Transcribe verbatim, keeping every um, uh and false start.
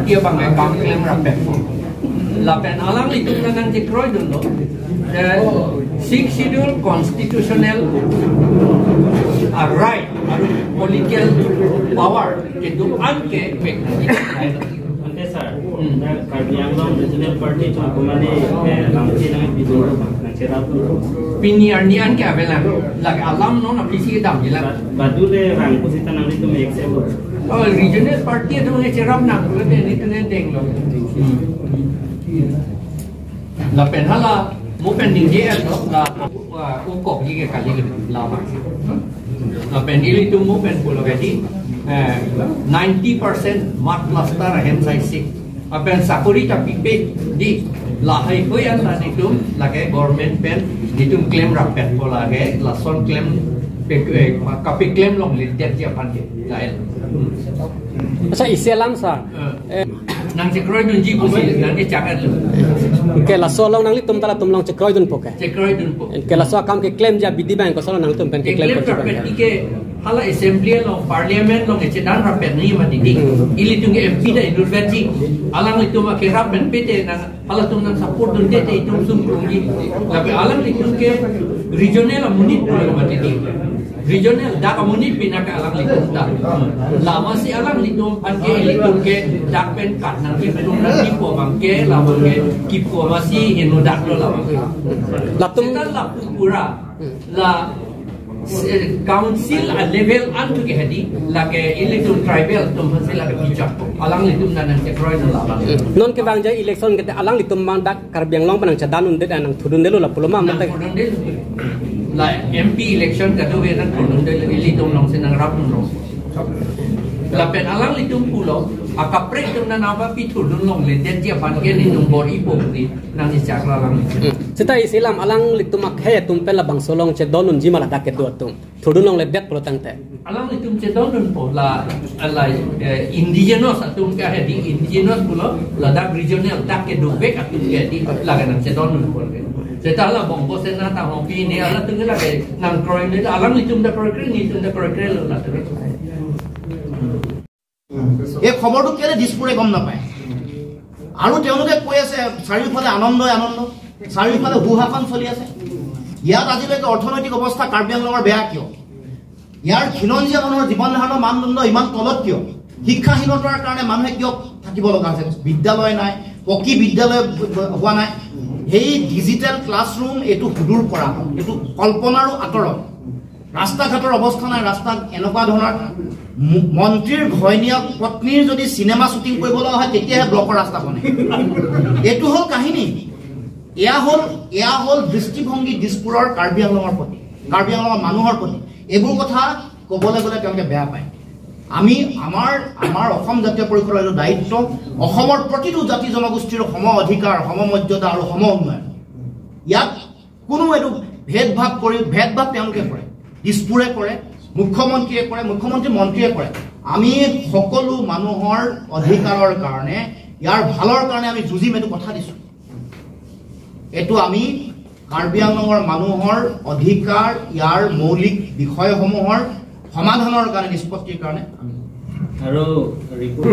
Dia bang kam klem rapet. Lapen alanglitum nangchekroidunlo. The Sixth Schedule constitutional, uh, right, aru political power kedo-an ke pek. Ante sir, Hmm. Karbi Anglong Regional Party atum aphan mane, eh, lamchi nang bidu nangcherap. Pini arni an ke avelang. Lake alam non apisi kedam jila. Ba-, badu le rang pusita nanglitum accept lo. Oh, regional party atum nangcherap nang, kete ni tene denglo. Hmm. Lapen hala, mo pen ningje lo, la, uh, ukok ji ke kali ke lama. Lapen ilitum mo pen pulo ke di, eh, ninety percent mud plaster ahem sai si. Lapen sakori ta pipe di, lahai hui anta nelitum, lake government pen, nelitum klem rapet po lake, lason klem, pe, eh, kapeklem longledet ji aphan ke, lain. Asa isi alam sir. Eh. Eh, nangchekroidunji pusi, nangkechak-etlo. Ke laso along nanglitum ta latum along chekroidunpo ke. Chekroidunpo. Ke laso akam keklemji abidi abang koson nanglitum pen keklem Keklem ko chekroidun. Rapet ke hala assembly along, parliament along, echedan rapet ni mati di. Hmm. Ilitum M P ta inut vetji. Alanglitum akerap pen pete nang, halatum nangsupport dunde te itum sum krungji. Lapen alanglitum ke regional amonit pulo mati di. Regional dak amonit pina ke alanglitum ta. Lama si alanglitum aphan ke ilitum ke dak pen kat nangkiplung nangkipo abang ke, lama ke kipo masi heno dak lo lama ke. Latum Seta la pura la, eh, council a level an tu ke hedi, lake ilitum tribal atum aphan si lake bijak. Alanglitum nangchekroidun lama. Non kevangji election kete alanglitum abang dak Karbi Anglong pen nangchedandunde, nangthurdunde lo lapulo ma mate. Nangthurdunde lo. La M P election kadokave nangthurdunde lo, ilitum along si nangrapdun lo. Lapen alanglitum pulo, akaprek atum nang nangpapi thurdun longledetji aphan ke nelitum bor-ipo puri nangchechaklo alanglitum. Hmm. Seta isi alam alanglitum akhei atum pen labangso along chedondunji ma ladak kedo atum. Thurdun longledet pulo tangte. Alanglitum chedondunpo la, la, eh, indigenous atum ke hedi, indigenous pulo ladak regional dak kedovek atum ke hedi, lake nangchedondunpo. Seta la Bongpo Sena ta hopi ne halatum ke lake nangkroi ne, alanglitum ta kroikre, nelitum ta kroikre lo latum. এই খবৰটো কেলে দিছপুৰে গম নাপায়? আৰু তেওঁলোকে কৈ আছে চাৰিওফালে আনন্দই আনন্দ, চাৰিওফালে হুহাখন চলি আছে। ইয়াত আজিলৈকে অৰ্থনৈতিক অৱস্থা কাৰ্বি আংলঙৰ বেয়া কিয়? ইয়াৰ খিলঞ্জীয়া মানুহৰ জীৱন ধাৰণৰ মানদণ্ড ইমান তলত কিয়? শিক্ষাহীনতাৰ কাৰণে মানুহে কিয় থাকিব লগা হৈছে? বিদ্যালয় নাই, পকী বিদ্যালয় হোৱা নাই। সেই ডিজিটেল ক্লাছৰুম এইটো সুদূৰ কৰা, এইটো কল্পনাৰো আঁতৰত। ৰাস্তা ঘাটৰ অৱস্থা নাই, ৰাস্তাত এনেকুৱা ধৰণৰ ম-, মন্ত্ৰীৰ ঘৈণীয়েক পত্নীৰ যদি চিনেমা শ্বুটিং কৰিব লগা হয়, তেতিয়াহে ব্লকৰ ৰাস্তা বনে। এইটো হ'ল কাহিনী। এয়া হ'ল, এয়া হ'ল দৃষ্টিভংগী দিছপুৰৰ কাৰ্বি আংলঙৰ প্ৰতি, কাৰ্বি আংলঙৰ মানুহৰ প্ৰতি। এইবোৰ কথা ক'বলৈ গ'লে তেওঁলোকে বেয়া পায়। আমি, আমাৰ, আমাৰ অসম জাতীয় পৰিষদৰ এইটো দায়িত্ব, অসমৰ প্ৰতিটো জাতি জনগোষ্ঠীৰ সম অধিকাৰ, সম মৰ্যাদা আৰু সম উন্নয়ন। ইয়াত কোনো এইটো ভেদভাৱ কৰি, ভেদভাৱ তেওঁলোকে কৰে, দিছপুৰে কৰে, মুখ্যমন্ত্ৰীয়ে কৰে, মুখ্যমন্ত্ৰী মন্ত্ৰীয়ে কৰে। আমি সকলো মানুহৰ অধিকাৰৰ কাৰণে, ইয়াৰ ভালৰ কাৰণে আমি যুঁজিম, এইটো কথা দিছোঁ। এইটো আমি কাৰ্বি আংলঙৰ মানুহৰ অধিকাৰ, ইয়াৰ মৌলিক বিষয়সমূহৰ সমাধানৰ কাৰণে, নিষ্পত্তিৰ কাৰণে আমি আৰু ৰিপু-,